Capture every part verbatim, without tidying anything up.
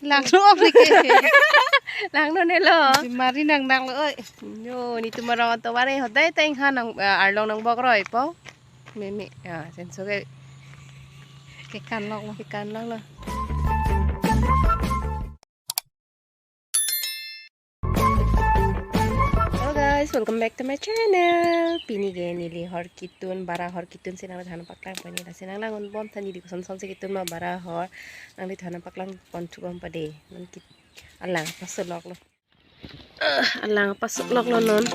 Langno ok leke. Langno ne lo. Si mari nang nang lo, oi. Yo, netum arong atovar ke hodai ta inghan nang, eh, arlong nang bok roi po. Meme, ya, senso ke. Kekan lok lo. Kekan lok lo. Hello guys, welcome back to my channel. Pini ke neli hor ketun, bara hor ketun si nangliphan paklang pon, lasi nanglang-un bom tha neli koson son si ketun ma bara hor, nangliphan paklang pon thu bom pade. Non ke alang pasulok lo. Ah, alang pasulok lo non.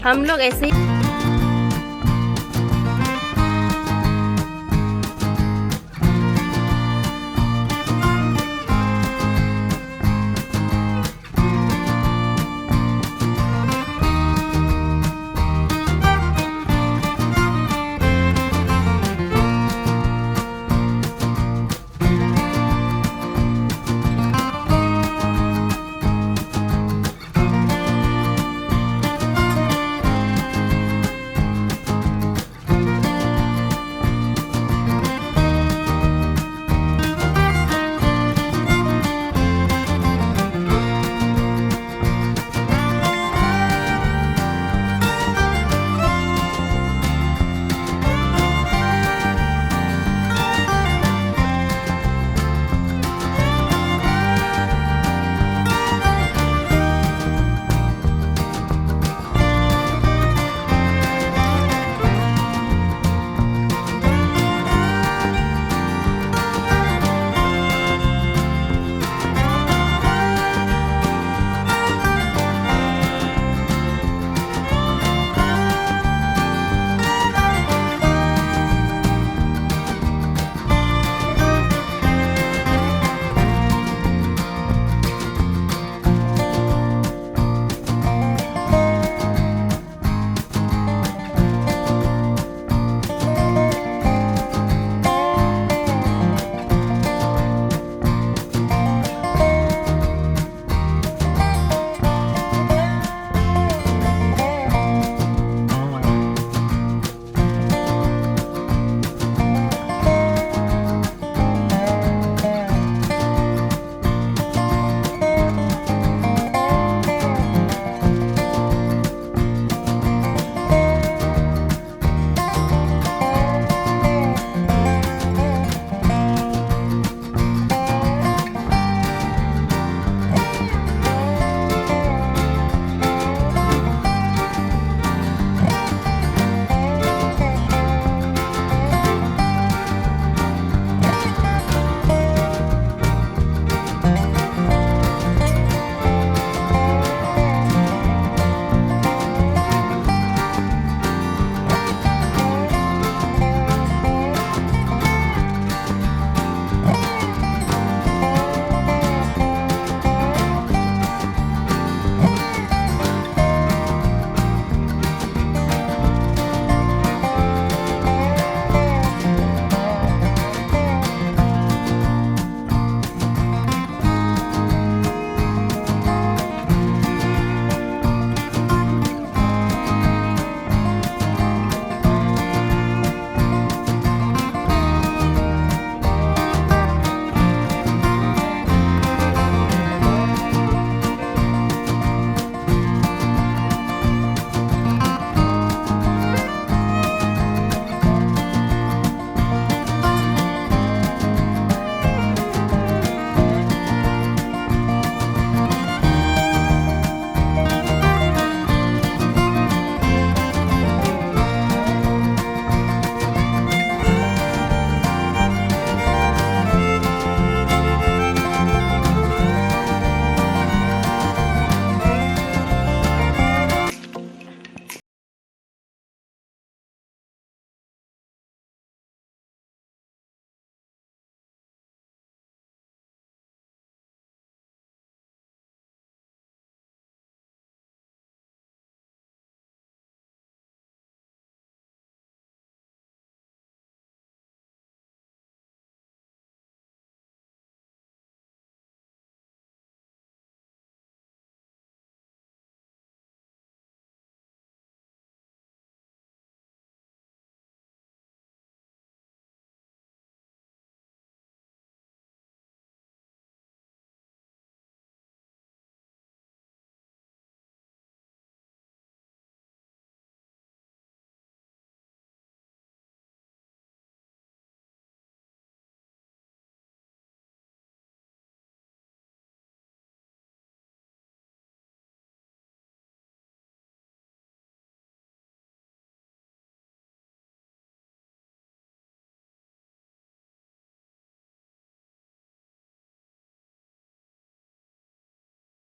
हम लोग ऐसे ही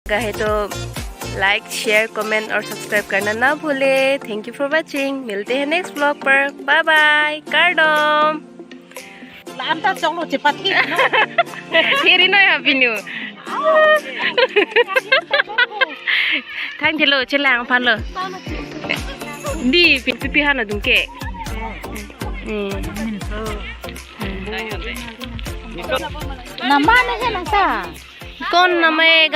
Kahito like, share, comment और subscribe करना ना भूले। Thank you for watching। मिलते हैं next vlog पर। Bye bye। Kardom। Lam ta chonglo chepathi. Thiri noi ha pinu. Thang thelo chelang aphan lo. Di pin pipi hana dungke. Hmm. Nama na he nang ta. Kon nama e